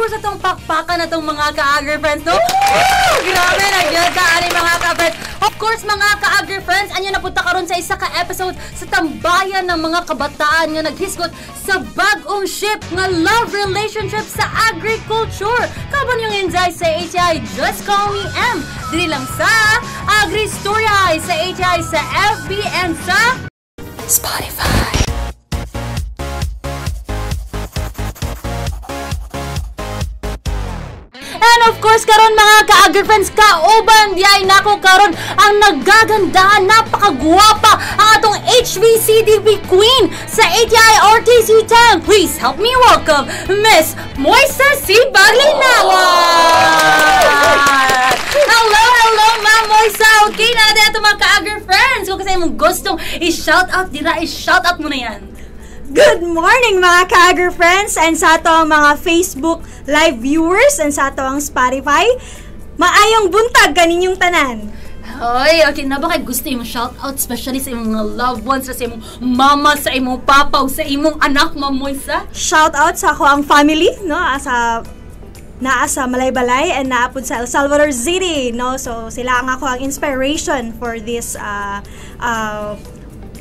course, atong pakpakan atong mga ka-agri friends, no? Woo! Grabe na gyud ka ani, mga ka-friends. Of course, mga ka-agri friends, anya napunta karon sa isa ka episode sa tambayan ng mga kabataan nga naghisgot sa bag-ong ship nga love relationship sa agriculture. Kauban yung Inday sa ATI, just call me M. Dili lang sa Agri Story sa ATI sa FB and sa Spotify. And of course, karon mga ka-agri friends, kauban diay nako karon ang nagagandahan, napakagwapa, ang atong HVCDB Queen sa ATI RTC 10. Please help me welcome Miss Moisa C. Baglinawan! Hello, hello, Ma'am Moisa! Okay na natin ato mga ka-agri friends. Kung kasi imong gustong i-shout out dira, i-shout out mo na yan. Good morning, mga ka-agri friends, and sa ato ang mga Facebook live viewers and sa ato ang Spotify. Maayong buntag kaninyong tanan. Hoy, okay na ba kay gusto imong shout out, especially sa imong mga loved ones, sa imong mama, sa imong papa, o sa imong anak, Ma'am Moisa? Shout out sa ako ang family, no, sa naa sa Malaybalay and naa pud sa El Salvador City, no. So sila ang ako ang inspiration for this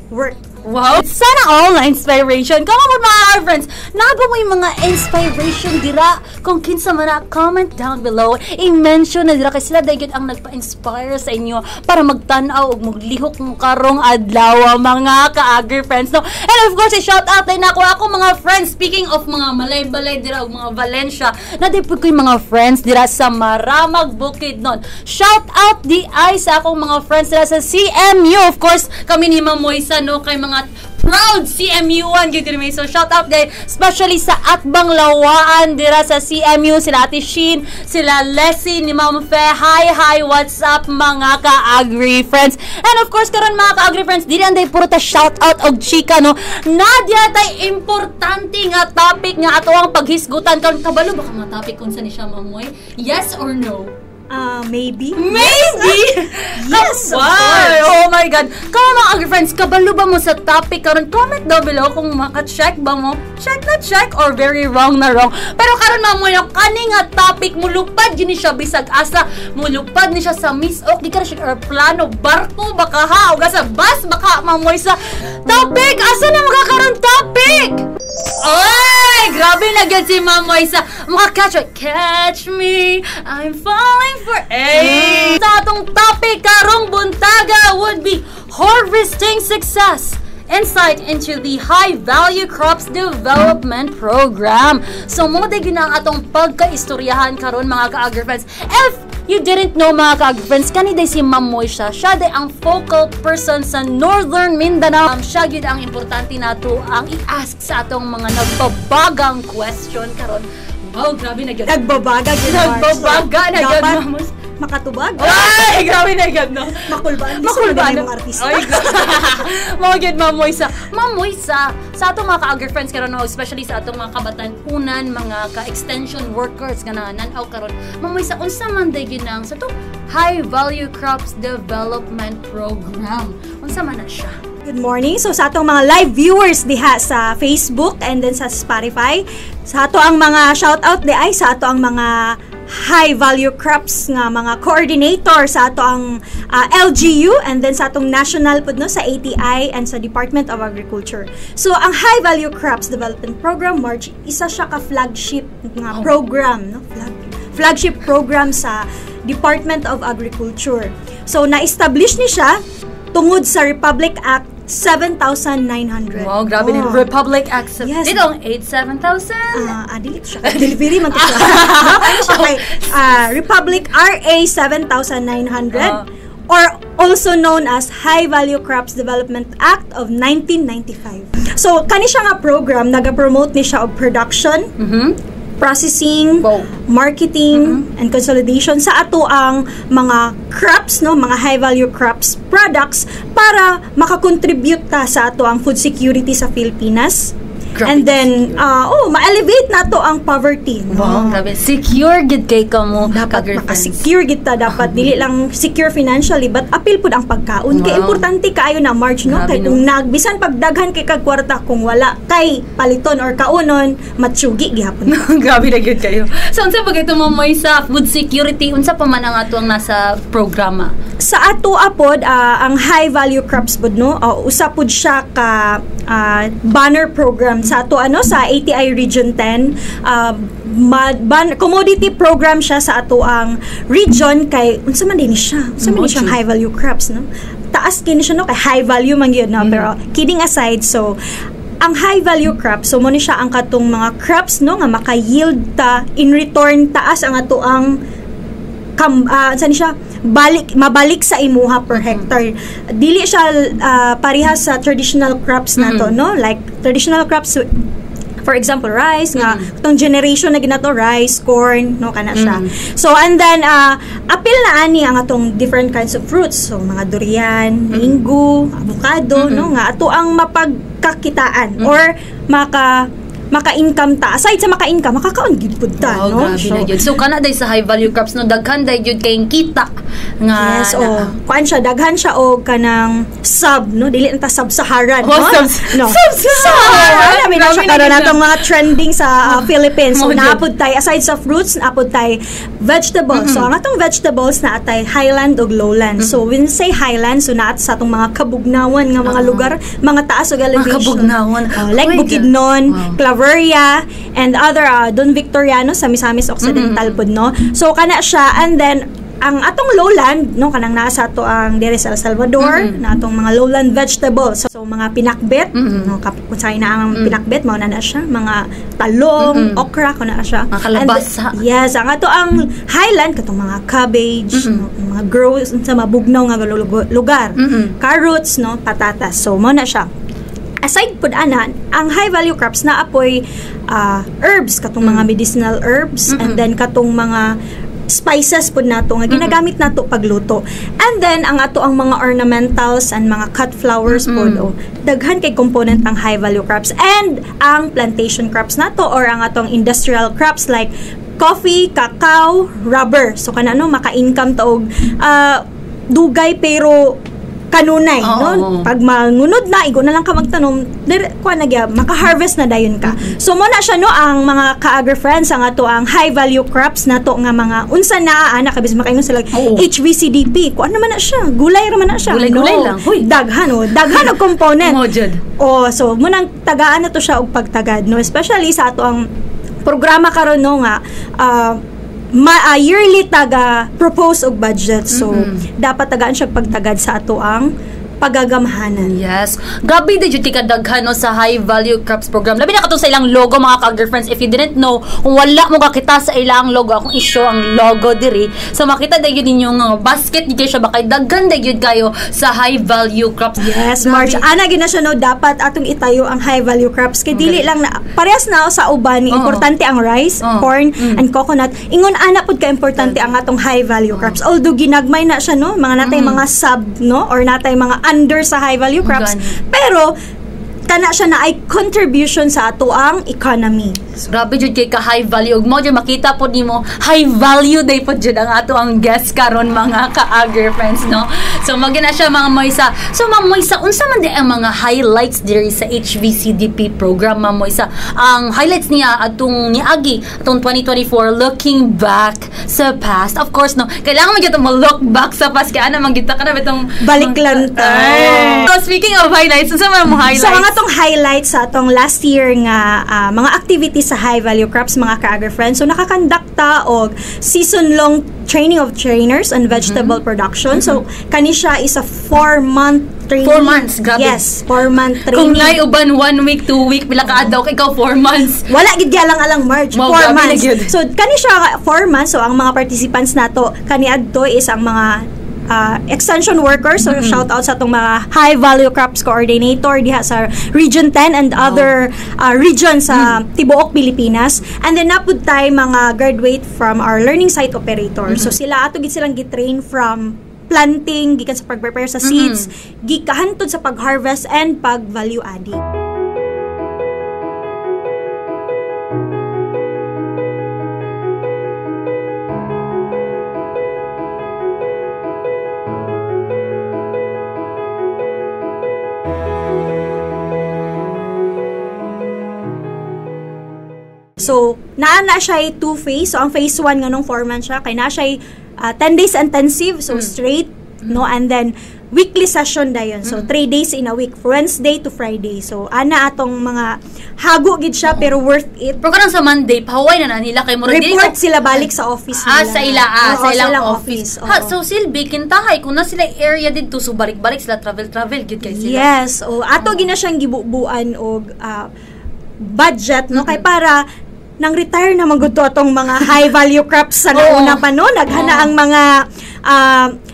work. Wow! Sana all na inspiration. Come on, mga our friends. Naa ba mo yung mga inspiration dira? Kung kinsa man na, comment down below. I-mention na dira kay sila dahil ang nagpa-inspire sa inyo para magtan-aw ug maglihok mo karong adlaw, mga ka-agri friends. No? And of course, i-shout out din ako ako mga friends. Speaking of mga Malay-Balay dira ug mga Valencia, na di po ko yung mga friends dira sa Maramag Bukidnon. Shout out di ay sa akong mga friends dira sa CMU. Of course, kami ni Ma'am Moisa, no, kay mga proud CMU1 gyud kami. So shout out dahil especially sa Atbang Lawaan dira sa CMU, sila Ate Sheen, sila Leslie ni Ma'am Fe. Hi, hi, what's up, mga ka-agri friends? And of course, karon mga ka-agri friends, dili anday puro ta shout out og chika, no. Nadia tay importante nga topic nga ato ang paghisgutan karon. Kabalo ba ka nga topic unsa ni siya, Ma'am Moy? Yes or no? Maybe. Maybe! Yes, of Wow! course. Oh my God! Kamo mga agri friends, kabalo ba mo sa topic karon? Comment down below kung maka-check ba mo. Check na check or very wrong na wrong. Pero karon, mamoy, kani nga topic mulupad yun ni siya bisag asa, mulupad ni siya sa Miss Ok, di ka na siya aeroplano, barko baka ha, o sa bus baka mamoy sa topic. Asa na makakaroon topic? Ay, grabe na gyud si Ma'am Moisa. Maka-catch, catch me, I'm falling for eh. Sa atong topic karong buntaga would be harvesting success. Insight into the High Value Crops Development Program. So, mo na ang atong pagkaistoryahan karon, mga ka-agri friends. If you didn't know, mga ka-agri friends, kani day si Ma'am Moisha. Siya day ang focal person sa Northern Mindanao. Siya gyud ang importante nato ang i-ask sa atong mga nagbabagang question karon. Wow, grabe na gyud. Nagbabaga gyud. Nagbabaga na gyud, Dapat Ma'am Moisha. makatubag. Ay, grabe na gyud, no? Makulbaan. Makulbaan. Makulbaan. Mga artista. Ay, mga gyud, Ma'am Moisa. Ma'am Moisa, sa atong mga ka-agri friends karon, no, especially sa atong mga kabatan-unan, mga ka-extension workers nga nananaw karon. Ma'am Moisa, unsa man day gyud nang sa to High Value Crops Development Program? Unsa man na siya? Good morning. So sa atong mga live viewers diha sa Facebook and then sa Spotify, sa ato ang mga shout out di ay sa ato ang mga high value crops nga mga coordinator sa ato ang LGU and then sa atong national pud, no, sa ATI and sa Department of Agriculture. So ang High Value Crops Development Program, March, isa siya ka flagship nga program, no, flagship program sa Department of Agriculture. So na-establish ni siya tungod sa Republic Act 7,900. Wow, grabe ni Oh. Republic Act. Yes. Dito ang 87,000? Dili siya. Delivery man to siya. No? Ano siya kay Republic RA 7,900 or also known as High Value Crops Development Act of 1995. So, kani siya nga program, naga-promote ni siya og production, processing, marketing, and consolidation sa ato ang mga crops, no, mga high value crops products para makakontribute ta sa ato ang food security sa Pilipinas. Grabe. And then oh, ma-elevate nato ang poverty, no? Wow, grabe. Secure gid kay ka mo, Dapat ka-girlfriends. Maka-secure gid ta. Dapat dili lang secure financially but apil pud ang pagkaon kay importante kaayo na, Marge, no? Grabe, Kay no? kung nagbisan pagdaghan kay kag kwarta, kung wala kay paliton or kaunon, matsugi gihapon ka. Grabe na gyud kayo. So unsa pa ito, Ma'am, sa food security, unsa pa man ang ato ang nasa programa? Sa ato apod, ang high value crops pod, no, usa pod siya ka banner program sa ato ano sa ATI Region 10. Commodity program siya sa ato ang region kay unsa man din siya, unsa man ni siyang high value crops, no? Taas kini siya, no, kay high value man gyud, no? Pero kidding aside, so ang high value crops, so mo ni siya ang katong mga crops, no, nga maka-yield ta in return, taas ang ato ang kam saan siya balik, mabalik sa imuha per hectare. Dili siya parehas sa traditional crops nato, no? Like traditional crops, for example rice, nga katong generation na ginato, rice, corn, no, kana siya. So and then apil na ani ang atong different kinds of fruits, so mga durian, mango, avocado, no, nga ato ang mapagkakitaan or maka-income ta. Aside sa maka-income, makakaon gid pud ta, Oh, no? grabe na gyud. So kana day sa high value crops, no, daghan day gyud kayong kita nga Yes, oh. Kuan siya, daghan siya og kanang sub, no? Dili na ta sub-Saharan, Oh, no? No. Sub-Saharan! Sub-Saharan. Na Grabe siya na karon gyud. Natong mga trending sa Philippines. So, Mo jud. naapod tay, aside sa fruits, naapod tay vegetables. So, ang atong vegetables na atay highland ug lowland. So, when say highland, so naat sa atong mga kabugnawan nga mga lugar, mga taas ug elevation. Kabugnawan. Oh, like Oh my Bukidnon, God. Wow. Claveria, and other Don Victoriano sa Misamis Occidental pod, no? So kana siya. And then ang atong lowland, no, kanang nasa ato ang diri sa El Salvador na atong mga lowland vegetables. So mga pinakbet, no, kung saan na ang pinakbet, mao na na siya, mga talong, okra kuna siya. Mga kalabasa. And, yes, ang ato ang highland katong mga cabbage, no, mga grows sa mabugnaw nga lugar. Carrots, no, patatas. So mao na siya. Aside pud ana, ang high value crops na apoy herbs, katong mga medicinal herbs, and then katong mga spices pud nato nga ginagamit nato pagluto. And then ang ato ang mga ornamentals and mga cut flowers pod. Oh, daghan kay component ang high value crops. And ang plantation crops nato or ang atong industrial crops like coffee, cacao, rubber. So kana, no, maka-income ta og dugay pero kanunay, no? Pag mangunod na, igo na lang ka magtanom, dire kuan na gyud, maka-harvest na dayon ka. So mo na siya, no, ang mga ka-agri friends, ang ato ang high value crops nato nga mga unsa na ana kabis makaingon sila HVCDP, kuan naman na siya, gulay ra man na siya. Gulay-gulay No. lang. Huy. Daghan, oh, daghan og component. Mo jud. Oh, so munang tagaan na to siya og pagtagad, no, especially sa ato ang programa karon, no, nga yearly taga propose og budget. So dapat tagaan siya pagtagad sa ato ang pagagamhanan. Yes. Grabe di jud kay kadaghan, no, sa high value crops program. Labi na katong sa ilang logo, mga ka-girlfriends. If you didn't know, kung wala mo kakita sa ilang logo, akong i-show ang logo diri. So makita dayon ninyo nga basket di kayo siya ba kay daghan dayon kayo sa high value crops. Yes, Marge. Ana gina siya, no, dapat atong itayo ang high value crops kay dili lang na parehas na sa uban ni importante ang rice, corn and coconut. Ingon ana pud ka importante ang atong high value crops. Although ginagmay na siya, no, mga natay mga sub, no, or natay mga under sa high value crops. Gani. Pero kana siya na ay contribution sa ato ang economy. Grabe jud kay ka high value ug mo jud makita pod nimo high value day pod jud ang ato ang guest karon, mga ka-agri friends, no? So magina siya, mga Moisa. So Ma'am Moisa, unsa man di ang mga highlights diri sa HVCDP program, Ma'am Moisa? Ang highlights niya atong niagi atong 2024, looking back sa past. Of course, no, kailangan man gyud mo look back sa past kay ana man gyud ta kana bitong Balik lang ta. So speaking of highlights, unsa man mo highlights? So ang atong highlights sa atong last year nga mga activities sa high value crops, mga ka-agri friends. So nakakandakta og season long training of trainers on vegetable production. So kani siya is a 4-month training. 4 months, grabe. Yes, 4-month training. Kung nay uban 1 week, 2 week, pila ka adlaw, ikaw 4 months. Wala gid alang alang, Marge. Wow, 4 grabe na months. gyud. So kani siya 4 months. So ang mga participants nato kaniadto is ang mga extension workers. So shout out sa atong mga high value crops coordinator diha sa Region 10 and other regions sa tibuok Pilipinas. And then napud tay mga graduate from our learning site operator. So sila ato gid silang gi-train from planting, gikan sa pag-prepare sa seeds, gikan hantod sa pag-harvest and pag-value adding. na siya two phase. So ang phase 1 nganong 4 months siya kay na siya 10 days intensive, so straight, no, and then weekly session dayon. So 3 days in a week, Wednesday to Friday. So ana atong mga hago gid siya pero worth it. Pero kanang sa Monday, pahuway na na nila kay murag dili Report ko- sila balik sa office nila. Sa ila, Oo, sa ilang office. Oo. Ha, so silbi kintahay kung na sila area didto, so balik-balik sila, travel-travel gyud kay sila. Yes, o ato gina siyang gibubuan og budget, no, kay para nang retire na man gud to atong mga high value crops sa nauna pa, no, naghana ang mga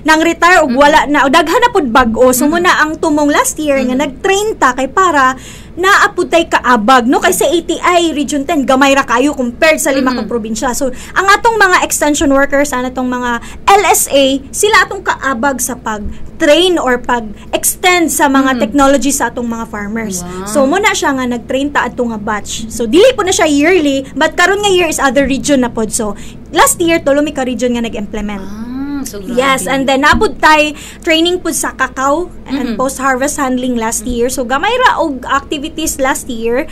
nang retire og wala na, o daghan na pud bag-o. So muna ang tumong last year nga nag-train ta kay para naa pud tay kaabag, no, kay sa ATI Region 10 gamay ra kayo compared sa lima ka probinsya. So ang atong mga extension workers, ang atong mga LSA, sila atong kaabag sa pag-train or pag-extend sa mga technology sa atong mga farmers. So muna siya nga nag-train ta adto nga batch. So dili po na siya yearly, but karon nga year is other region na pod. So last year tulo mi ka region nga nag-implement. Ah, so grabe. Yes, and then nabud tay training pud sa cacao and post-harvest handling last year. So gamay ra og activities last year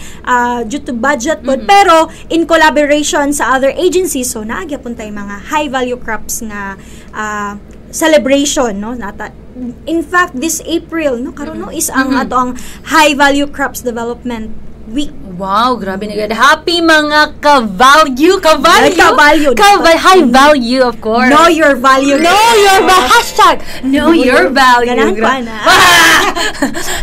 due to budget pod, pero in collaboration sa other agencies, so naa gyapon tay mga high value crops nga celebration, no, nata. In fact, this April, no, karon, no, is ang ato ang high value crops development week. Wow, grabe na gud. Happy mga ka-value, ka-value. Ay, ka-value. High value, of course. Know your value. Know your value. #KnowYourValue. Ganahan ko, ana.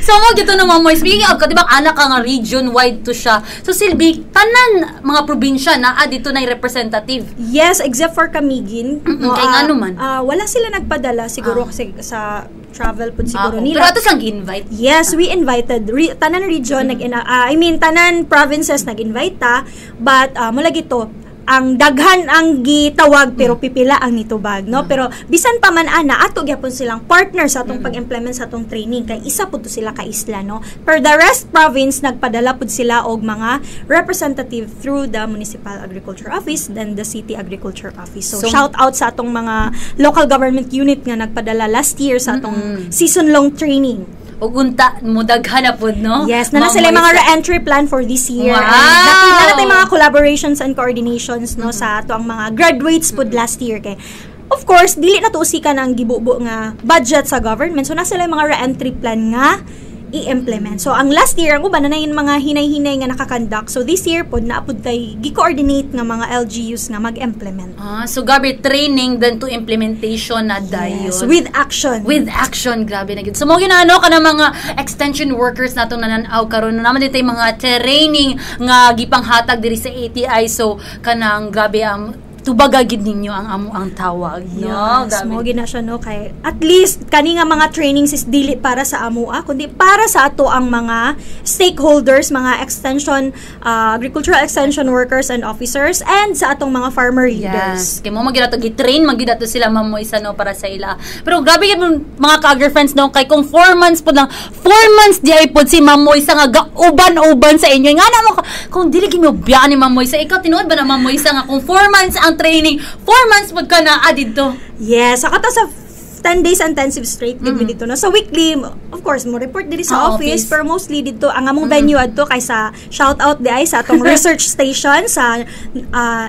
So mo gito na, Ma'am Moy. Speaking of, di ba anak ka nga region wide to siya. So silbi tanan mga probinsya na dito na representative? Yes, except for Camiguin. No, Kay ngano man? Wala sila nagpadala siguro kasi sa travel pud siguro Oo. nila. Pero ato sang invite. Yes, we invited tanan region nag I mean, tanan provinces nag-invite ta, but mula gito ang daghan ang gitawag pero pipila ang nitubag, no. Pero bisan pa man ana, ato gyapon silang partner sa atong pag-implement sa atong training kay isa pud to sila ka isla, no. Per the rest province, nagpadala pud sila og mga representative through the municipal agriculture office then the city agriculture office. So, shout out sa atong mga local government unit nga nagpadala last year sa atong season long training. Ug unta mo daghan na pud, no? Yes, na Ma'am sila yung mga Moisa. re-entry plan for this year. Wow! And na mga collaborations and coordinations, no, sa ato ang mga graduates pud last year kay of course dili na to usikan ang gibubo nga budget sa government. So na sila yung mga re-entry plan nga i-implement. So ang last year ang uban na yung mga hinay-hinay nga nakakandak. So this year pod naa pud tay gi-coordinate nga mga LGUs nga mag-implement. Ah, so grabe, training then to implementation na dayon. Yes, with action. With action, grabe na gid. So mo ginaano ka ng mga extension workers natong nananaw karon, no, naman dito yung mga training nga gipanghatag diri sa ATI. So kanang grabe ang tubaga gid ninyo ang amo ang tawag, no? Yes, Grabe. Mo gina siya, no, kay at least kani nga mga trainings is dili para sa amoa kundi para sa ato ang mga stakeholders, mga extension agricultural extension workers and officers and sa atong mga farmer leaders. Yes. Kay mo magyud ato gi-train magyud ato sila, Ma'am Moisa, no, para sa ila. Pero grabe gyud mga ka-agri friends, no, kay kung 4 months pod lang, 4 months di ay pod si Ma'am Moisa nga gauban-uban sa inyo. Nga na mo kung dili gyud mo biyaan ni Ma'am Moisa. Ikaw, tinuod ba na, Ma'am Moisa, nga kung 4 months ang training, 4 months pod ka na didto? Yes, ako to sa 10 days intensive straight gid mi dito, no. Sa weekly, of course, mo report diri sa office. Office, pero mostly dito ang among venue adto kay sa shout out di ay sa atong research station sa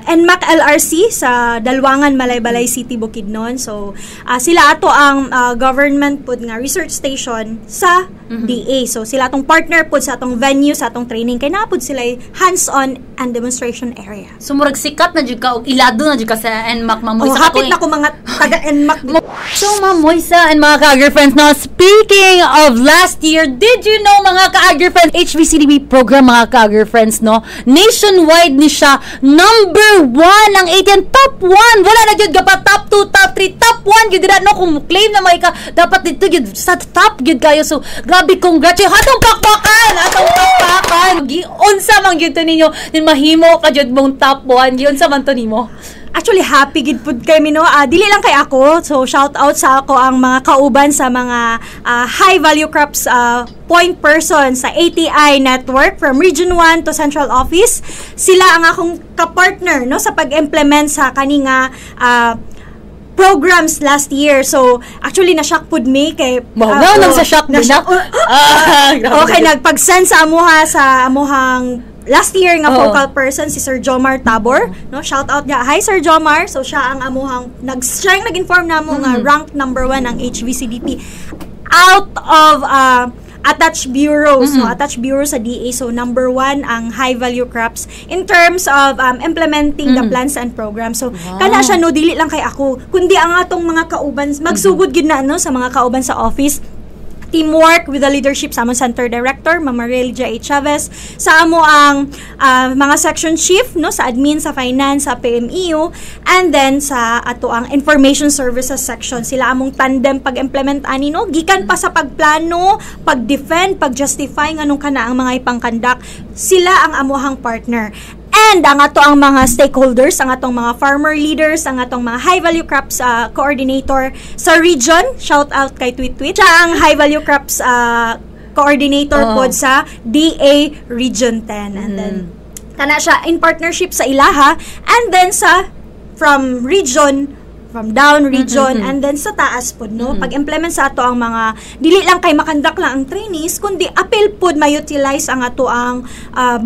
NMAC LRC sa Dalwangan, Malaybalay City, Bukidnon. So sila ato ang government pud nga research station sa DA. So sila atong partner pud sa atong venue sa atong training kay naa pud sila hands-on and demonstration area. So murag sikat na jud ka og ilado na jud ka sa NMAC, Ma'am Oh, Moisa. hapit na ko mga taga NMAC. So, Ma'am Moisa and mga ka-agri friends, now, speaking of last year, did you know, mga ka-agri friends, HVCDB program, mga ka-agri friends, no? Nationwide ni siya, number one ang ATN, top one! Wala na gyud pa top 2, top 3, top 1 gyud dira, no? Kung claim na may ka, dapat dito gyud sa top gyud kayo. So, grabe, congratulations! Atong pakpakan! Atong pakpakan! Giunsa man gyud to ninyo, din mahimo ka gyud mong top 1. Giunsa man to nimo? Actually, happy gid pud kami, no. Dili lang kay ako. So shout out sa ako ang mga kauban sa mga high value crops point person sa ATI network from Region 1 to Central Office. Sila ang akong kapartner, no, sa pag-implement sa kani nga programs last year. So, actually, na-shock pud mi kay Wow, na nang sa shock din na-shock. na. Ah, grabe. Okay, nagpag-send sa amuha sa amuhang last year nga focal person, si Sir Jomar Tabor, no? Shout out niya. Hi, Sir Jomar. So siya ang amuhang nag siya ang nag-inform namo nga rank number one ang HVCDP out of attached bureaus, no? Attached bureau sa DA. So number one ang high value crops in terms of implementing the plans and programs. So kana siya, no, dili lang kay ako kundi ang atong mga kauban, magsugod gid na, no, sa mga kauban sa office, teamwork with the leadership sa among center director, Ma'am Mariel J. Chavez, sa amo ang mga section chief, no, sa admin, sa finance, sa PMEU, and then sa ato ang information services section. Sila among tandem pag-implement ani, no, gikan pa sa pagplano, pag-defend, pag-justify nganong kana ang mga ipang-conduct, sila ang amuhang partner. And ang ato ang mga stakeholders, ang atong mga farmer leaders, ang atong mga high value crops coordinator sa region, shout out kay Tweet Tweet. Siya ang high value crops coordinator pod sa DA Region 10. And then kana siya in partnership sa ilaha and then sa from region, from down region and then sa taas pod, no, pag-implement sa ato ang mga, dili lang kay ma-conduct lang ang trainees kundi apil pod ma-utilize ang ato ang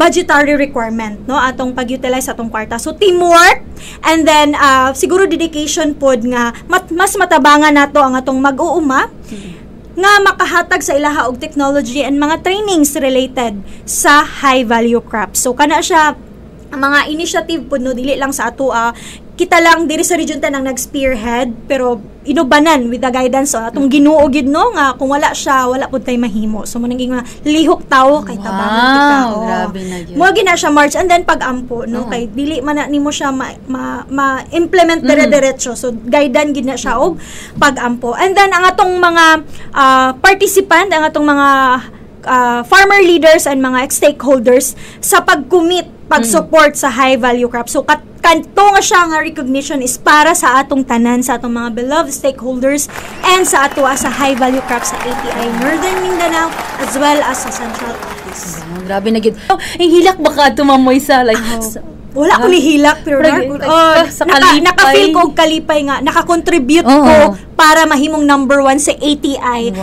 budgetary requirement, no, atong pag-utilize atong kwarta. So teamwork and then siguro dedication pod nga mas matabangan nato ang atong mag-uuma nga makahatag sa ilaha og technology and mga trainings related sa high value crops. So kana siya ang mga initiative pod, no, dili lang sa ato, kita lang diri sa Region 10 ang nag-spearhead pero inubanan with the guidance sa atong Ginoo gid, no, nga kung wala siya, wala pud tay mahimo. So mo nang nga lihok tawo kay tabangan kita. Oh. Grabe na gyud. Mo gina siya, March, and then pag-ampo, no, kay dili man na nimo siya ma-implement dire-diretso. So guidan gid na siya og pag-ampo. And then ang atong mga participant, ang atong mga farmer leaders and mga stakeholders sa pag-commit, pag-support sa high value crop. So kanto nga siya nga recognition is para sa atong tanan, sa atong mga beloved stakeholders and sa ato sa high value crop sa ATI Northern Mindanao as well as sa Central Office. Oh, grabe na gid. Oh, ang hilak ba ka ato, Ma'am Moisa, like Wala ko ni hilak pero oh, sa kalipay. Naka-feel ko og kalipay nga naka-contribute ko para mahimong number one sa ATI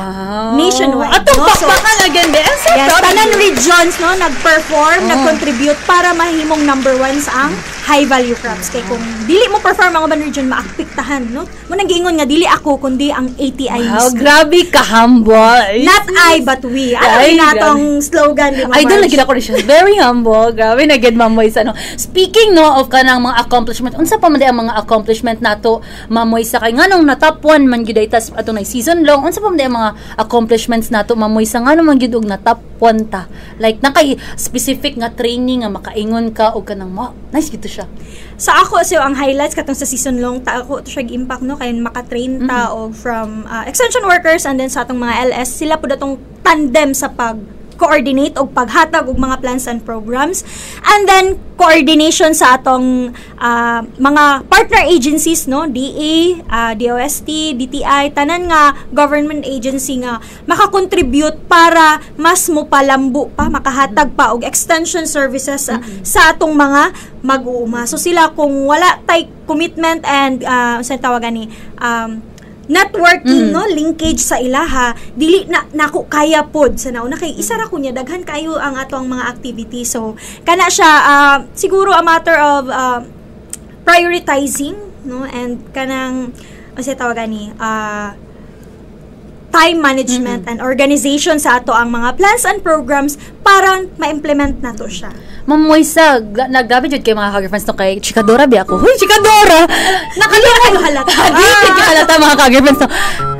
nationwide. Atong no? So, pakpakan again, be. I'm so yes, proud of tanan you. Regions, no, nag-perform, nag-contribute para mahimong number one sa ang high value crops. Kay kung dili mo perform ang uban region, maapektahan, no? Mo nang giingon nga dili ako kundi ang ATI mismo. Grabe ka humble. Not I but we. Ano Ay, na atong slogan, di ba, Idol Marge? na gid ako ni siya. Very humble. Grabe na gid, Ma'am Moisa, no? Speaking, no, of kanang mga accomplishment, unsa pa man di ang mga accomplishment nato, Ma'am Moisa, kay nganong na top 1 man gyud ay tas ato na season long, unsa pa man di ang mga accomplishments nato, Ma'am Moisa, ngano man gyud og na top 1 ta? Like nakay specific nga training nga makaingon ka og kanang mo nice gid to siya. Sa ako, so ang highlights katong sa season long ta, ako to siya impact, no, kay maka-train ta og from extension workers and then sa atong mga LS, sila pud atong tandem sa pag coordinate og paghatag og mga plans and programs and then coordination sa atong mga partner agencies, no, DA, DOST, DTI, tanan nga government agency nga makakontribute para mas mopalambo pa, makahatag pa og extension services sa atong mga mag-uuma. So sila, kung wala tay commitment and sa tawagan ni networking, no, linkage sa ilaha, dili na nako kaya pod sa nauna kay isa ra ko niya, daghan kayo ang ato ang mga activity. So kana siya, siguro a matter of prioritizing, no, and kanang unsa tawagan ni time management and organization sa ato ang mga plans and programs para ma-implement nato siya. Ma'am Moisa, naggrabe jud kay mga ka-girlfriends, no, kay Chikadora bi ako. Huy, Chikadora! Nakalimot kayo halata. Di kayo halata, mga ka-girlfriends, no.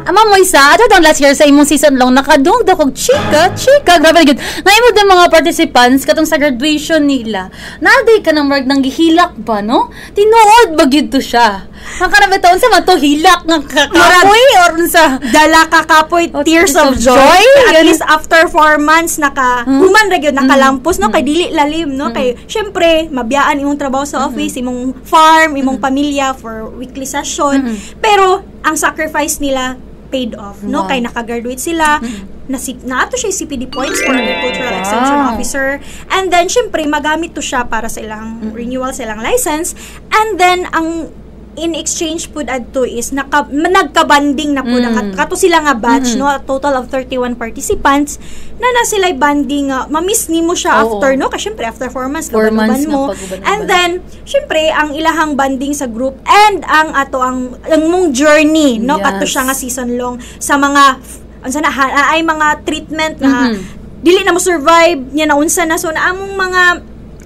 Ma'am Moisa, ato dong last year sa imong season long nakadungog daw kog chika, chika, grabe na gyud. Nga imo din mga participants katong sa graduation nila. Naday ka nang marag nang gihilak ba, no? Tinuod ba gyud to siya? Ang kanang bitaw unsa man to, hilak nga kakapoy or unsa? Dala ka kapoy, Oh, tears of joy. At least after 4 months naka human ra gyud, nakalampos, no, kay dili lalim, no, kay syempre mabiyaan imong trabaho sa office, imong farm, imong pamilya for weekly session, pero ang sacrifice nila paid off, no, kay nakagraduate sila na si naato siya CPD points for agricultural extension officer. And then syempre magamit to siya para sa ilang renewal sa ilang license. And then ang in exchange pud adto is nagka-bonding na pud ang kato sila nga batch, no, a total of 31 participants na sila bonding nga ma-miss nimo siya Oo. After, no, kasi syempre after 4 months 4 uban months mo nga pag-uban-uban. And then syempre ang ilahang bonding sa group and ang ato ang mong journey, no, kato siya nga season long sa mga unsa na ha, ay mga treatment nga dili na mo survive niya na unsa na, so na among mga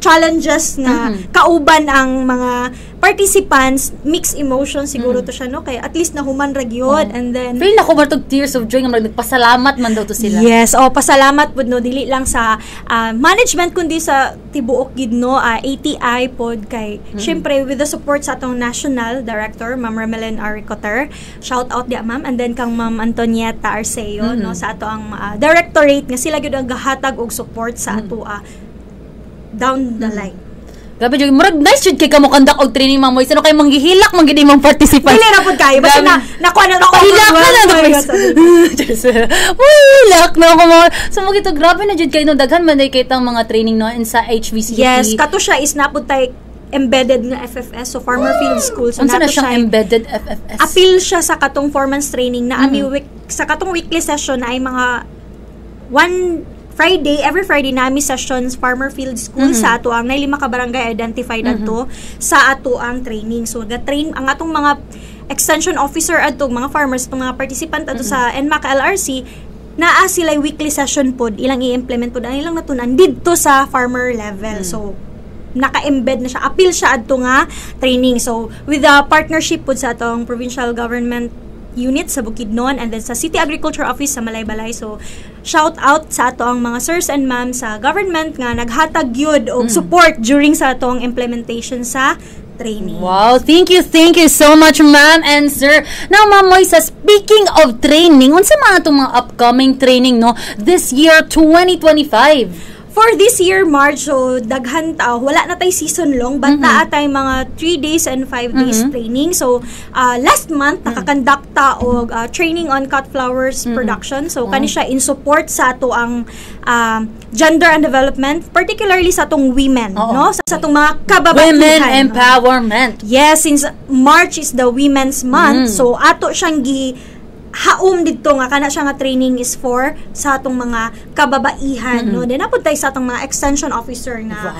challenges nga kauban ang mga participants. Mixed emotions siguro to siya, no, kay at least nahuman ra gyud and then Feel nako ba tog tears of joy nga murag nagpasalamat man daw to sila. Yes, oh, pasalamat pud, no, dili lang sa management kundi sa tibuok gid, no, ATI pod kay syempre with the support sa atong national director, Ma'am Remelyn R. Ricoter. Shout out di, ma'am, and then kang Ma'am Antonieta Arceo, no, sa ato ang directorate nga sila gyud ang gahatag og support sa ato down the line. Grabe jud, murag nice jud kay kamo conduct og training, Ma'am Moy. Sino kay manggihilak man gid imong participants. Dili ra pud kayo basta Grabe. Na nakuha na Hilak na lang. Oh my God, Hilak na ako mga. So mo gito, grabe na jud kayo, no, daghan man day kay tang mga training, no, and sa HVCDP. Yes, kato siya is napud tay embedded nga FFS, so Farmer Field School. So Unsa na nato siyang siya embedded FFS? Apil siya sa katong 4 months training na ami week sa katong weekly session na ay mga one Friday, every Friday na ami sessions Farmer Field School sa ato ang nay lima ka barangay identified adto sa ato ang training. So ga-train ang atong mga extension officer adto, mga farmers, itong mga participant adto sa NMAC LRC, naa sila weekly session pod, ilang i-implement pod ang ilang natunan didto sa farmer level. So naka-embed na siya, apil siya adto nga training. So with the partnership pod sa atong provincial government unit sa Bukidnon and then sa City Agriculture Office sa Malaybalay. So shout out sa ato ang mga sirs and ma'am sa government nga naghatag gyud og support during sa atong implementation sa training. Wow, thank you so much, ma'am and sir. Now, Ma'am Moisa, speaking of training, unsa mga itong mga upcoming training, no, this year, 2025? For this year, March, so daghan ta, wala na tay season long, but naa tay mga 3 days and 5 days training. So, last month, naka-conduct ta og training on cut flowers production. So, kani siya in support sa ato ang gender and development, particularly sa atong women, Oo. No? Sa atong mga kababaihan. Women empowerment. Yes, since March is the Women's Month, so ato siyang gi haom didto nga kana siya nga training is for sa atong mga kababaihan, no. Then napud tayo sa atong mga extension officer nga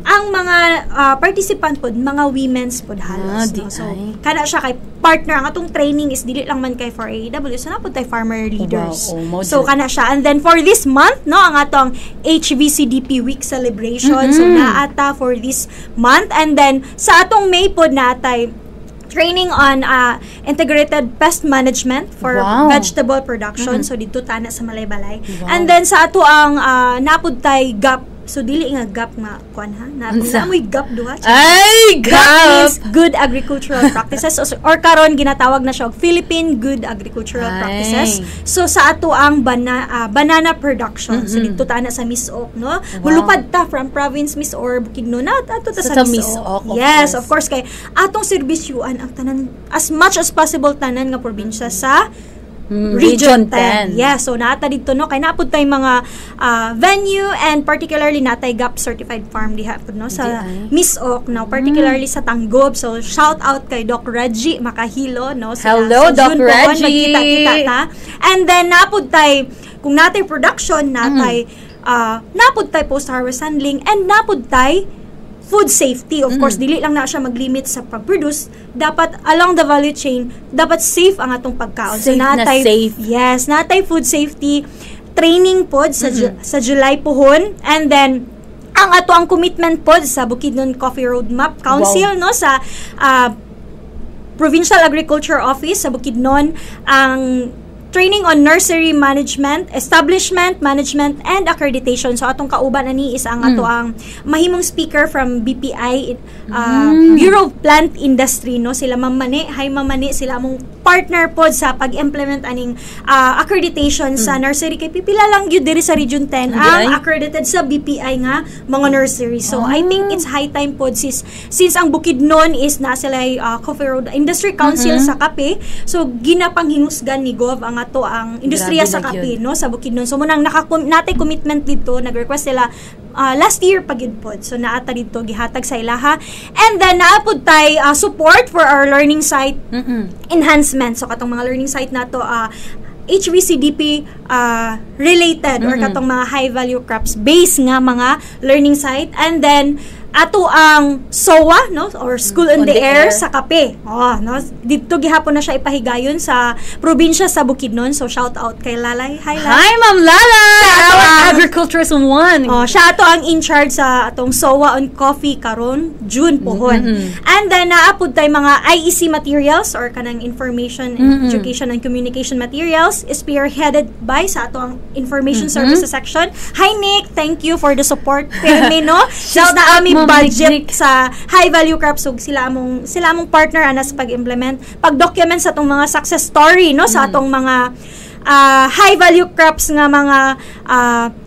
ang mga participant pod mga women's pod halos, di no. So ay. Kana siya kay partner ang atong training is dili lang man kay for AEW, so napud tay farmer leaders. Wow, oh, mo So jud. Kana siya. And then for this month, no, ang atong HVCDP Week celebration, so naata for this month. And then sa atong May pod naatay training on integrated pest management for vegetable production. So dito tana sa Malaybalay. And then sa ato ang napud tay GAP. So dili nga gap nga kuan ha. Na Unsa? Naamoy GAP duha. Ay, GAP gap! means Good Agricultural Practices or karon ginatawag na siya og Philippine Good Agricultural Ay. Practices. So sa ato ang banana production. So dito ta na sa Mis-Oc, no. Mulupad ta from province Mis-Or Bukidnon na ato ta sa Sa Mis-Oc. Mis-Oc, of Yes, course. of course, kay atong serbisyuan ang tanan as much as possible tanan nga probinsya sa Region 10. Yeah, so naata dito, no, kay naapod tay mga venue and particularly natay GAP certified farm diha pud, no, sa Di ay. Mis-Oc, no, particularly sa Tanggob. So shout out kay Doc Reggie Makahilo, no, sa, Hello, sa Doc June po, Reggie! Magkita-kita ta. And then naapod tay kung natay production, natay napod tay post harvest handling and napod tay food safety. Of course, dili lang na siya maglimit sa pag-produce. Dapat along the value chain, dapat safe ang atong pagkaon. Safe na safe. Yes, natay food safety training pod sa July pohon. And then ang ato ang commitment pod sa Bukidnon Coffee Roadmap Council, no, sa Provincial Agriculture Office sa Bukidnon, ang training on nursery management, establishment, management, and accreditation. So atong kauban ani is ang ato ang mahimong speaker from BPI, Bureau of Plant Industry, no, sila Ma'am Mane. Hi, Ma'am Mane, sila among partner pod sa pag-implement aning accreditation sa nursery kay pipila lang gyud diri sa Region 10 Di ang ay? Accredited sa BPI nga mga nursery. So I think it's high time pod sis, since ang Bukidnon is na sila Coffee Road Industry Council sa kape. So ginapanghingusgan ni Gov ang ato ang industriya Grabe sa na kape gyud. no, sa Bukidnon. So munang naka natay commitment dito, nag-request sila last year pa gyud pod. So naa ta dito gihatag sa ilaha. And then naa pud tay support for our learning site enhancement. So katong mga learning site nato HVCDP related or katong mga high value crops based nga mga learning site. And then ato ang SOA, no, or School on the Air, Air. Sa kape. Oh, no, didto gihapon na siya ipahigayon sa probinsya sa Bukidnon. So shout out kay Lalay. Hi, Lalay. Hi, Ma'am Lala! Ato Our agriculturist one. Oh, siya ato ang in charge sa atong SOA on coffee karon June pohon. And then naa pud tay mga IEC materials or kanang information, education and communication materials spearheaded by sa ato ang information services section. Hi, Nick, thank you for the support. Perme, no. Shout Since naa out, mi Ma'am budget Nick, Nick. Sa high value crops, so sila among partner ana sa pag-implement, pag-document sa atong mga success story, no, sa atong mga high value crops nga mga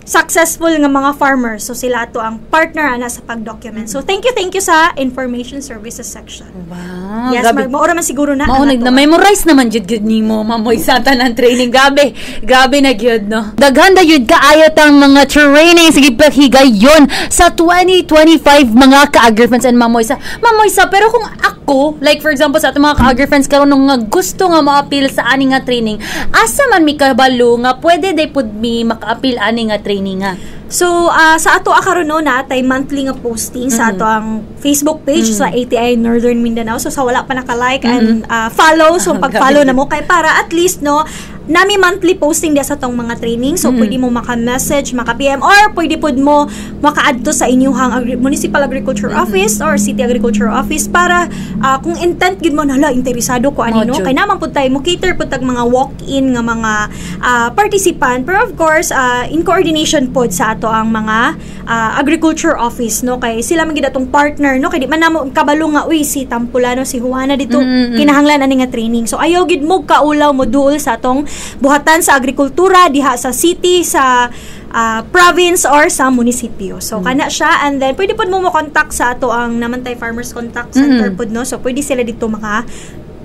successful nga mga farmers. So sila ato ang partner ana sa pag-document. So thank you sa information services section. Wow. Yes, grabe. Mao man siguro na Mao ang nag ato. Na-memorize naman jud gud nimo, Ma'am sa tanan training. Grabe. Grabe na gyud, no. Daghan na gyud kaayo tang mga training sige pahigayon sa 2025, mga ka-agri-friends and Ma'am Moisa. Ma'am Moisa, pero kung ako, like for example sa atong mga ka-agri-friends karon nga gusto nga mo-appeal sa ani nga training, asa man mi kabalo nga pwede day pud mi maka-appeal ani nga training nga? So, sa ato karon, no, naa tay monthly nga posting sa ato ang Facebook page sa ATI Northern Mindanao. So, sa wala pa naka-like and follow, so pag-follow na mo kay para at least, no, nami monthly posting diya sa tong mga training. So, pwede mo maka-message, maka-PM, or pwede pud mo maka-adto sa inyong municipal agriculture office or city agriculture office para kung intent gid mo, hala, interesado ko ani, no, Mo jud. kay naman pud tayo mo cater pud tag mga walk-in nga mga participant, pero of course in coordination pod sa ato ang mga agriculture office, no, kay sila man gid atong partner, no, kay di man namo kabalo nga, uy, si Tampulano, si Juana dito kinahanglan ani nga training. So ayaw gid mo kaulaw mo duol sa atong buhatan sa agrikultura diha sa city, sa province or sa munisipyo. So kana siya. And then pwede pod mo mo contact sa ato ang namantay Farmers Contact Center pod, no. So pwede sila dito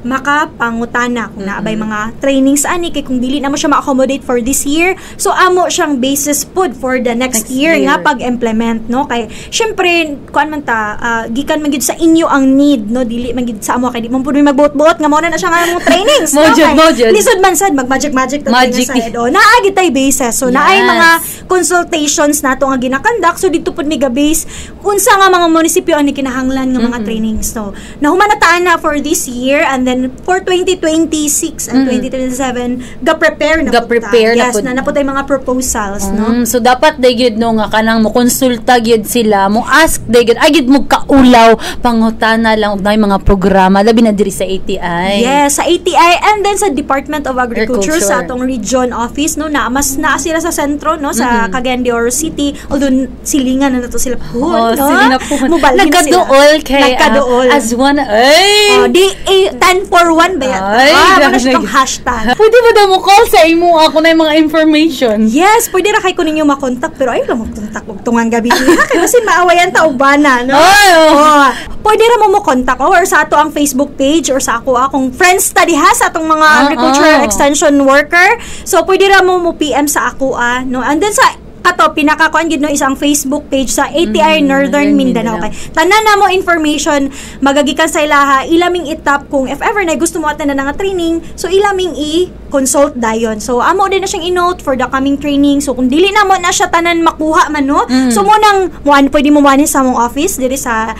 makapangutana kung naabay mga trainings ani, kay kung dili na mo siya ma-accommodate for this year, so amo siyang basis pod for the next Next year, year. Nga pag-implement, no, kay syempre kuan man ta, gikan man gyud sa inyo ang need, no, dili man gyud sa amo, kay di man pud mi magbuot-buot nga mao na na siya nga among trainings, Mo no. jud, Kay mo jud. lisod man sad mag magic magic ta Magic. side. O naa gid tay basis, so naay mga consultations nato nga gina-conduct, so dito pud mi ga-base unsa nga mga munisipyo ang kinahanglan nga mga trainings. So nahuman na taan na for this year, and then for 2026 and 2027 ga-prepare na pud ta. Ga-prepare na Yes, pud. Na na pud tay mga proposals, no. So dapat day gyud, no, nga kanang mo konsulta gyud sila, mo ask day gyud, ay gyud mo kaulaw, pangutana lang og naay mga programa labi na diri sa ATI. Yes, sa ATI and then sa Department of Agriculture, Agriculture. Sa atong region office, no, na mas naa sila sa sentro, no, sa Cagayan de Oro City, although silingan na nato sila pohon, Oh, no. sige na po. Mubalhin sila. Nagkaduol kay Nagkaduol. as one ay. Oh, di eh, 10 for 1 ba yan? Ay, Ah, mao na grabe. siya tong hashtag. Pwede ba daw mo call sa imo ako na yung mga information? Yes, pwede ra kay ko ninyo makontak, pero ayaw lang magkontak og tungang gabi. Ha, kay basin maawayan ta og bana, no? Ay, oh. Oh, pwede ra mo mo contact or sa ato ang Facebook page or sa ako akong friends ta diha sa atong mga agricultural extension worker. So pwede ra mo mo PM sa ako ah, no. And then sa kato pinakakuan gid, no, is ang Facebook page sa ATI Northern Northern Mindanao. Mindanao. Kay tanan na mo information magagikan sa ilaha, ilaming itap kung if ever na gusto mo attend na nga training, so ilaming i-consult dayon. So amo din na siyang i-note for the coming training. So kung dili na mo na siya tanan makuha man, no, so mo nang muan pwede mo muanin sa among office diri sa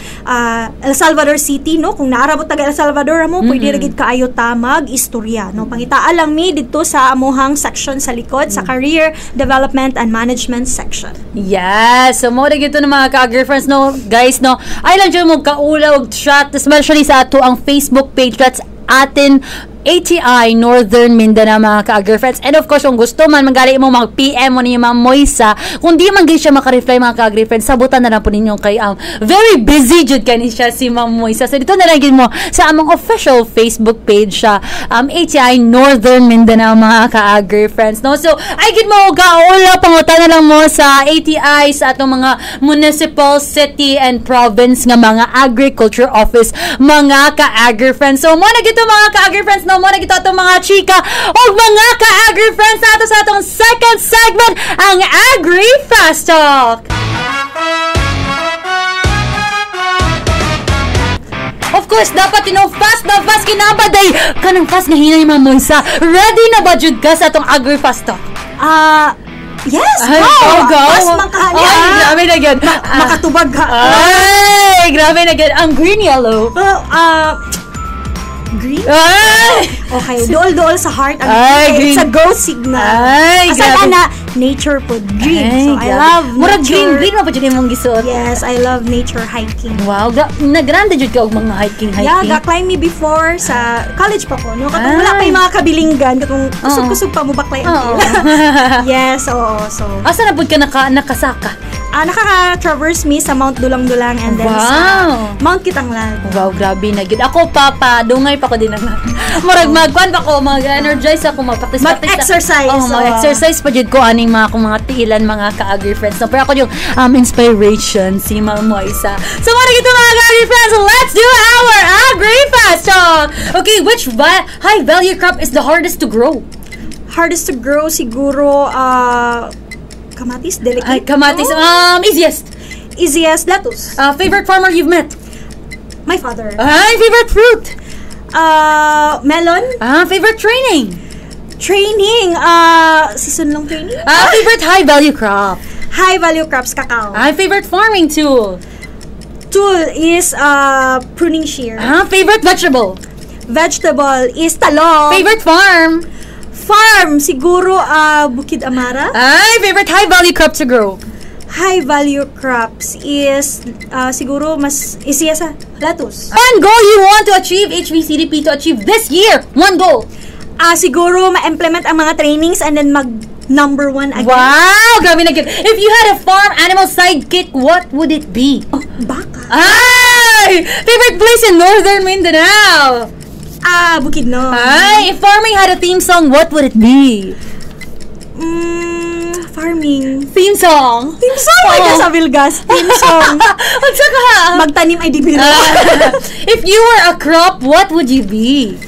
El Salvador City, no. Kung naara mo taga El Salvador mo, pwede ra gid kaayo ta mag-istorya, no. Pangitaa lang mi didto sa amuhang section sa likod, sa Career Development and Management section. Yes! So, mo na gito ng mga ka-girlfriends, no? Guys, no? Ay lang dyan mo kaulaw og chat, especially sa ato ang Facebook page. That's atin ATI Northern Mindanao, mga ka-girlfriends. And of course, kung gusto man, manggali mo mag-PM mo ni Ma'am Moisa. Kung di man gid siya maka-reply, mga ka-girlfriends, sabutan na lang po ninyo kay very busy jud kani siya si Ma'am Moisa. So dito na lang gid mo sa among official Facebook page siya, ATI Northern Mindanao, mga ka-girlfriends, no? So, ay gid mo kaula, pangutan na lang mo sa ATI, sa atong mga municipal, city, and province nga mga agriculture office, mga ka-agri-friends. So, mo na gito, mga ka-agri-friends, no? No, mao na gyud atong mga chika og mga ka-agri friends nato sa atong second segment, ang Agri Fast Talk. Of course, dapat fast na fast kinabaday. Kanang fast nga hinay, Ma'am Moisa. Ready na ba jud ka sa atong Agri Fast Talk? Ah, yes, Ay, go! go, go. Mas man ka Ay, niya. grabe na gyud. Makatubag ka. Ay, grabe na gyud. Ang green, yellow. Green? Ay! Okay, dool-dool sa heart. Ang Ay, green. green. It's a go signal. Ay, Aside grabe. na, nature po, green. Ay, So, I grabe. love Murag nature. green, green pa jud imong gisuot. Yes, I love nature hiking. Wow, nagranda jud ka og mga hiking hiking. Yeah, ga-climb me before sa college pa ko, no? Katong wala pa Ay. yung mga kabilinggan, katong kusog-kusog pa mo baklay ang pila. Yes, oo. So, Asa na pud ka nakasaka? Nakaka-traverse me sa Mount Dulang-Dulang and then sa Mount Kitanglad. Wow, grabe na gyud. Ako pa pa dungay pa ko din ang murag magkuan pa ko, mag-energize ako, mag-practice. Mag-exercise, Oh, mag-exercise pa jud ko aning mga akong mga tiilan, mga ka-agri friends. No, pero ako yung inspiration si Ma'am Moisa. So mao na gyud to, mga ka-agri friends, let's do our Agri Fast Talk. Okay, which high value crop is the hardest to grow? Hardest to grow siguro kamatis, delicate. Ay, kamatis. Oh. Easiest. Easiest, lettuce. Favorite farmer you've met? My father. Ay, favorite fruit? Melon. Favorite training? Training. Season long training. Favorite high value crop? High value crops, cacao. Favorite farming tool? Tool is pruning shear. Favorite vegetable? Vegetable is talong. Favorite farm? Farm, siguro Bukid Amara. Ay, favorite high value crop to grow? High value crops is siguro mas easy sa lettuce. One goal you want to achieve HVCDP to achieve this year. One goal. Siguro ma-implement ang mga trainings and then mag number one again. Wow, grabe na gyud. If you had a farm animal sidekick, what would it be? Oh, baka. Ay! Favorite place in Northern Mindanao? Bukidnon. Ay, if farming had a theme song, what would it be? Farming. Theme song. Theme song! Ay, Oo. sa Vilgas. Theme song. Unsa ka? Magtanim ay di biro. If you were a crop, what would you be?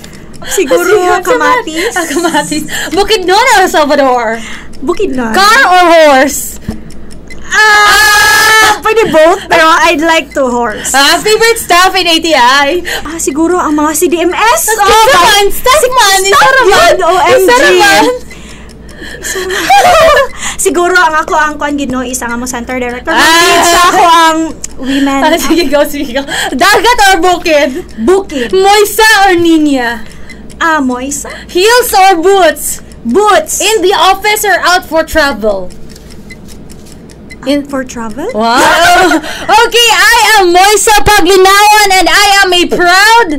Siguro kamatis. Kamatis. Bukidnon or Salvador? Bukidnon. Car or horse? Pwede both, pero I'd like to horse. Favorite staff in ATI? Siguro ang mga CDMS. Oh, man, staff man. Staff yun, OMG. Isa naman. Siguro ang ako ang kuan gid no is ang among center director. Ah. Sa ako ang women. Sige, go, sige, go. Dagat or bukid? Bukid. Moisa or Ninya? Moisa. Heels or boots? Boots. In the office or out for travel? In for travel? Wow! Okay, I am Moisa Paglinawan and I am a proud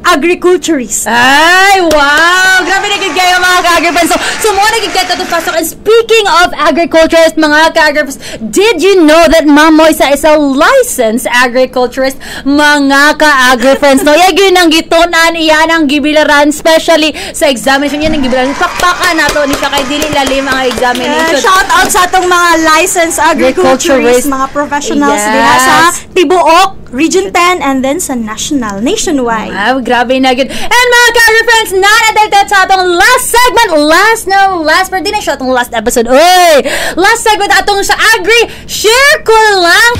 Agriculturist. Ay, wow! Grabe na gyud kayo, mga ka-agri-friends. So mao na gyud kayo pasok. And speaking of agriculturist, mga ka-agri-friends, did you know that Ma'am Moisa is a licensed agriculturist, mga ka-agri-friends? No, iya gyud ang gitun-an, iyan ang gibilaran, especially sa examination. Yan ang gibilaran. Pakpakan nato ni siya kay dili lalim ang examination. Shout out sa atong mga licensed agriculturists, Agriculturist. mga professionals diha sa tibuok Region 10 and then sa national, nationwide. Wow, grabe na gyud. And mga ka-agri-friends, naa sa atong last segment, last na last, pero di na siya atong last episode. Uy! Last segment atong sa Agri, share ko lang.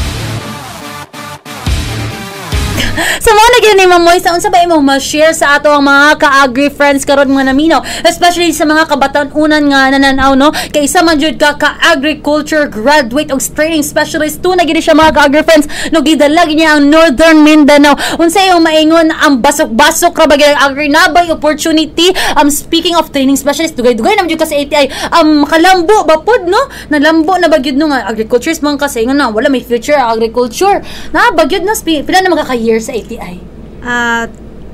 Sa mga na ni Ma'am Moisa, unsa ba imong ma-share sa ato ang mga ka-agri friends karon mga naminaw, especially sa mga kabatan-unan nga nananaw, no? Kay isa man jud ka ka-agriculture graduate og training specialist 2 na gid siya, mga ka-agri friends, no? Gidala gid niya ang Northern Mindanao. Unsa imong maingon ang basok-basok ra ba gyud ang agri na bay opportunity? Speaking of training specialist, dugay-dugay naman jud ka sa ATI, makalambo ba pod, no? Nalambo na ba gyud, no, nga agriculturist man kasi nga na wala may future ang agriculture na ba gyud, no? Pila na mga ka-years sa ATI?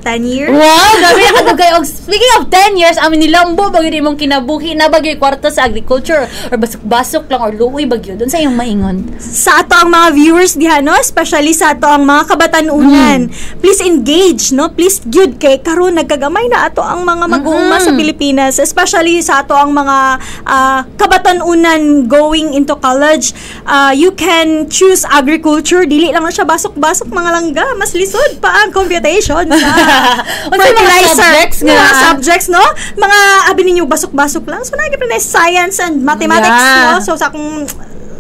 10 years. Wow, grabe na kadugay. Og speaking of 10 years, amin nilambo ba gyud imong kinabuhi na ba gyud kwarta sa agriculture or basok-basok lang or luoy ba gyud? Unsa imong maingon? Sa ato ang mga viewers diha, no, especially sa ato ang mga kabatan-unan. Please engage, no? Please gyud kay karon nagkagamay na ato ang mga mag-uuma sa Pilipinas, especially sa ato ang mga kabatan-unan going into college. You can choose agriculture, dili lang na siya basok-basok, mga langga, mas lisod pa ang computation sa Unsa mga fertilizer subjects nga? Mga subjects, no? Mga abi ninyo basok-basok lang. So naa na science and mathematics, no? So sa akong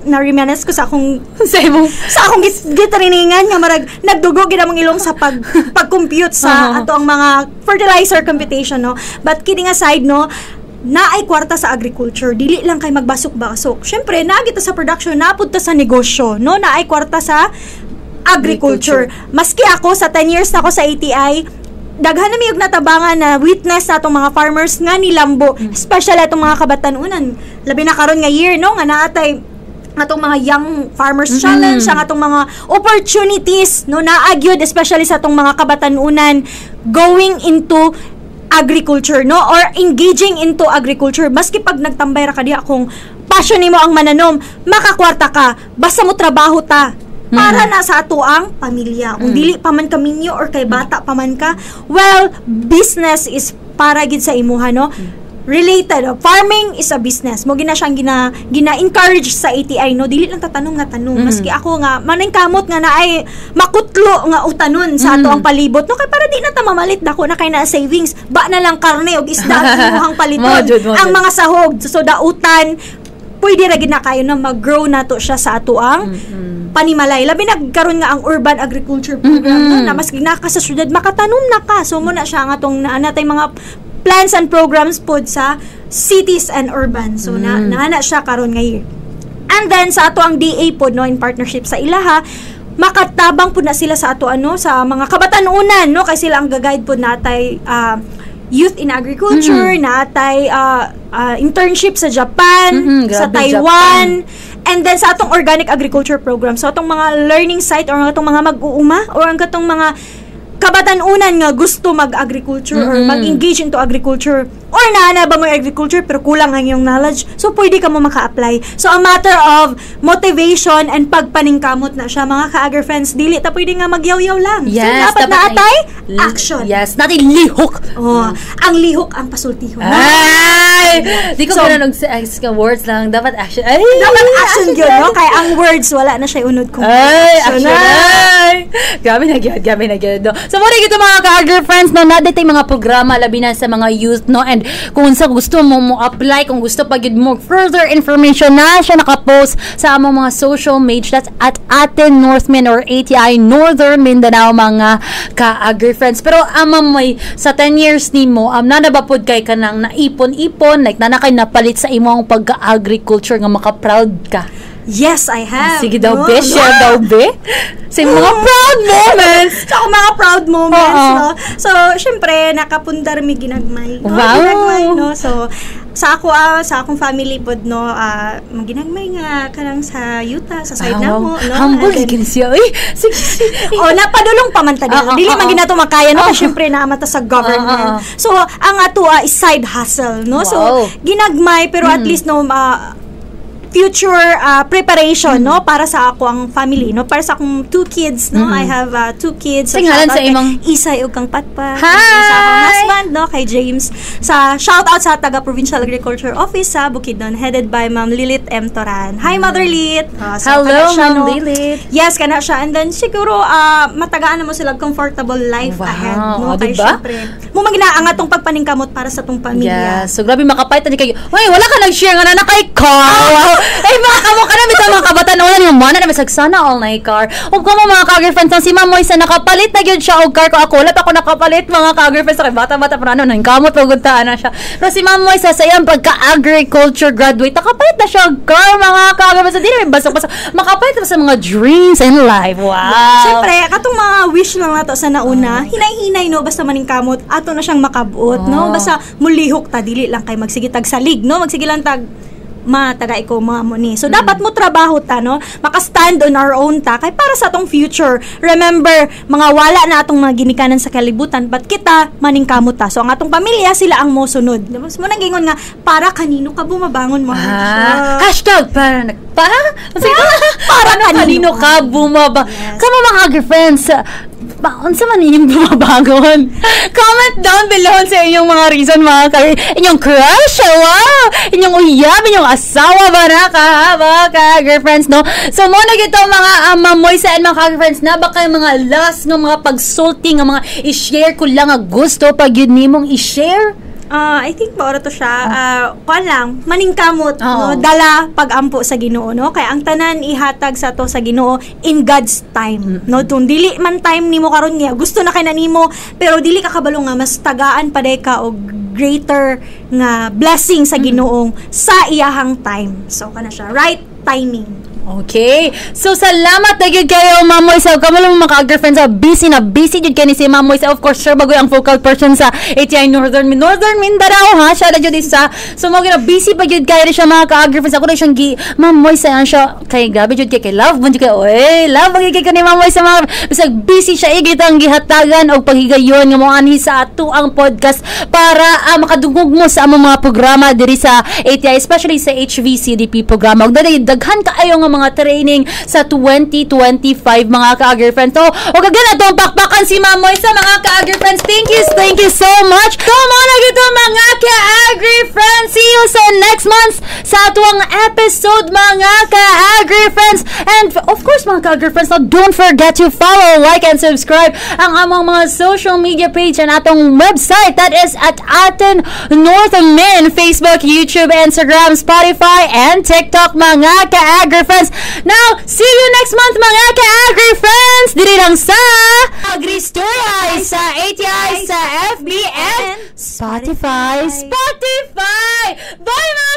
na-reminisce ko sa akong Sa imong sa akong gitrainingan nga marag nagdugo gid among ilong sa pag-compute sa ato ang mga fertilizer computation, no? But kidding aside, no, naay kwarta sa agriculture. Dili lang kay magbasok-basok. Syempre, naa kita sa production, napud ta sa negosyo, no? Naay kwarta sa agriculture. Maski ako, sa 10 years na ako sa ATI, daghan na miyog natabangan na witness na atong mga farmers nga nilambo, especially atong mga kabatanunan, labi na karon nga year, no, nga naatay atong mga Young Farmers Challenge, ang atong mga opportunities, no? Naa gyud, especially sa atong mga kabatanunan going into agriculture, no, or engaging into agriculture. Maski pag nagtambay ra ka diha, kung passion nimo ang mananom, makakwarta ka basta mo trabaho ta para na sa ato ang pamilya. Kung dili pa man ka minyo or kay bata pa man ka, well, business is para gid sa imuha, no? Related, oh, farming is a business. Mo gina siyang gina encourage sa ATI, no? Dili lang tatanong nga tanong. Maski ako nga manay kamot nga naay makutlo nga utanon sa ato ang palibot, no, kay para di na ta mamalit dako na kay na savings ba na lang karne og isda ang imuhang paliton. Mo jud, mo Ang jud. mga sahog, so dautan, pwede ra gid na kayo na mag-grow nato siya sa ato ang panimalay, labi nagkaron nga ang urban agriculture program, no, na maski na ka sa syudad, makatanom na ka. So mo na siya ang atong naa natay mga plans and programs pod sa cities and urban. So na naa na siya karon nga year. And then sa ato ang DA pod, no, in partnership sa ilaha, makatabang pod na sila sa ato ano sa mga kabatanunan, no, kay sila ang ga-guide pod natay youth in agriculture, natay internship sa Japan, sa Grabe, Taiwan, and then sa atong organic agriculture program. So atong mga learning site or ang atong mga mag-uuma or ang katong mga kabatanunan nga gusto mag-agriculture or mag-engage into agriculture or naa na ba mo agriculture pero kulang ang iyong knowledge, so pwede ka mo maka-apply. So a matter of motivation and pagpaningkamot na siya, mga ka-agri friends. Dili ta pwede nga magyawyaw lang. So dapat naatay action. Yes, natin lihok. Oh, ang lihok ang pasultihon. Ay! Di ko So, so, og sa words lang. Dapat action. Ay! Dapat action yun, no? Kaya ang words, wala na siya unod kung Ay, action. na. Ay! Grabe na gyud, grabe na gyud, no? So, muna gito, mga ka-agri friends, no, na tay mga programa labi na sa mga youth, no, and kung sa gusto mo mo apply, kung gusto pa gyud mo further information, na siya nakapost sa among mga social media. That's at Atin Northman or ATI Northern Mindanao, mga ka-agri friends. Pero ama may sa 10 years nimo, nana ba pod kay kanang naipon-ipon, like nana kay napalit sa imong pagka-agriculture nga maka-proud ka? Yes, I have. Sige daw, no? be. Share daw, be. Sa mga proud moments. Sa akong mga proud moments, no? So, syempre, nakapundar mi ginagmay. No? Ginagmay, no? So, sa ako, sa akong family pod, no, ginagmay nga kanang sa yuta, sa side na mo, no? Humble And then, gid siya. Ay, sige, sige. Oh, napadulong pa man ta diha. Dili man ginato makaya, no, kasi syempre naa man ta sa government. So, ang ato is side hustle, no? So, ginagmay pero at least, no, future preparation, no, para sa ako ang family, no, para sa akong two kids, no? I have two kids. Sa ngalan shout sa out kay Isay ug kang Patpat. Hi! Sa akong husband, no, kay James. Sa shout out sa taga Provincial Agriculture Office sa Bukidnon, headed by Ma'am Lilith M. Toran. Hi, Mother Lit. So, Hello, kana siya, Ma'am no? Lilith. Yes, kana siya. And then siguro matagaan na mo sila comfortable life ahead, no? Oh, Kay diba? syempre, mo maginaang atong pagpaningkamot para sa tong pamilya. Yes. So, grabe makapait na kayo. Uy, wala ka nag-share nga na na kay car. Wow. Eh, mga kamo ka na, bitaw mga kabataan. Wala yung mana na bisag sana all na car. Ug kamo, mga ka-girlfriends, si Ma'am Moisa nakapalit na gyud siya og car ko. Ako, wala pa ako nakapalit, mga ka-girlfriends. Kay bata-bata pa ano, nang kamot pagod ta na siya. Pero si Ma'am Moisa, sa iyang pagka-agriculture graduate, nakapalit na siya og car, mga ka-girlfriends. Hindi naman basok-basok. Makapalit na sa mga dreams in life. Wow. Siyempre, katong mga wish lang nato sa nauna, hinay-hinay, no, basta maningkamot, ato na siyang makabot, no? Basta mulihok ta, dili lang kay magsige tag salig, no? Magsige lang tag ma taga ikaw mga mo ni. So dapat mo trabaho ta, no? Maka-stand on our own ta kay para sa atong future. Remember, mga wala na atong mga ginikanan sa kalibutan, but kita maningkamot ta. So ang atong pamilya, sila ang mosunod. Diba? So, mo nang gingon nga para kanino ka bumabangon mo? Ah, #ParaNag Pa? Sige, para kanino ka bumaba? Kamo mga agri-friends, unsa man inyong bumabangon? Comment down below sa inyong mga reason, mga ka inyong crush, wow! Inyong uyab, inyong asawa ba na ka, mga ka-girlfriends, no? So, mao na gyud to, mga mamoy sa mga ka-girlfriends, na baka yung mga last nga mga pagsulti nga mga i-share ko lang nga gusto pag yun nimong i-share? Ah, I think mao to siya. Kuan lang, maningkamot, no? Dala pagampo sa Ginoo, no? Kaya ang tanan ihatag sa to sa Ginoo in God's time, no? Kung dili man time nimo karon nga gusto na kay na nimo, pero dili ka kabalo nga mas tagaan pa day ka og greater nga blessing sa Ginoong sa iyahang time. So kana siya, right timing. Okay. So, salamat na gyud kayo, Ma'am Moisa. Kamo lang mga ka-girlfriends, busy na busy gyud kani si Ma'am Moisa. Of course, sir, bagoy ang focal person sa ATI Northern Mindanao, ha? Siya na gyud isa. So, mo na busy pa gyud kayo siya, mga ka-girlfriends. Ako na siyang gi, Ma'am Moisa, yan siya. Kay grabe gyud kay love, man gyud kay, oy, love gyud kay ni Ma'am Moisa, mga bisag busy siya, igit ang gihatagan og paghigayon nga mo anhi sa ato ang podcast para makadungog mo sa among mga programa diri sa ATI, especially sa HVCDP programa. Ug dali daghan kaayo nga mga training sa 2025, mga ka-girlfriends. So, ug again atong pakpakan si Ma'am Moisa, mga ka-girlfriends. Thank you so much. So, mao na gyud to, mga ka-agri friends. See you sa next month sa atuang episode, mga ka-agri friends. And of course, mga ka-agri friends, now don't forget to follow, like, and subscribe ang among mga social media page and atong website. That is at Aten North Min, Facebook, YouTube, Instagram, Spotify, and TikTok, mga ka-agri friends. Now, see you next month, mga ka-agri friends! Diri lang sa Agri Story sa ATI, sa FB, and Spotify. Spotify! Bye, mga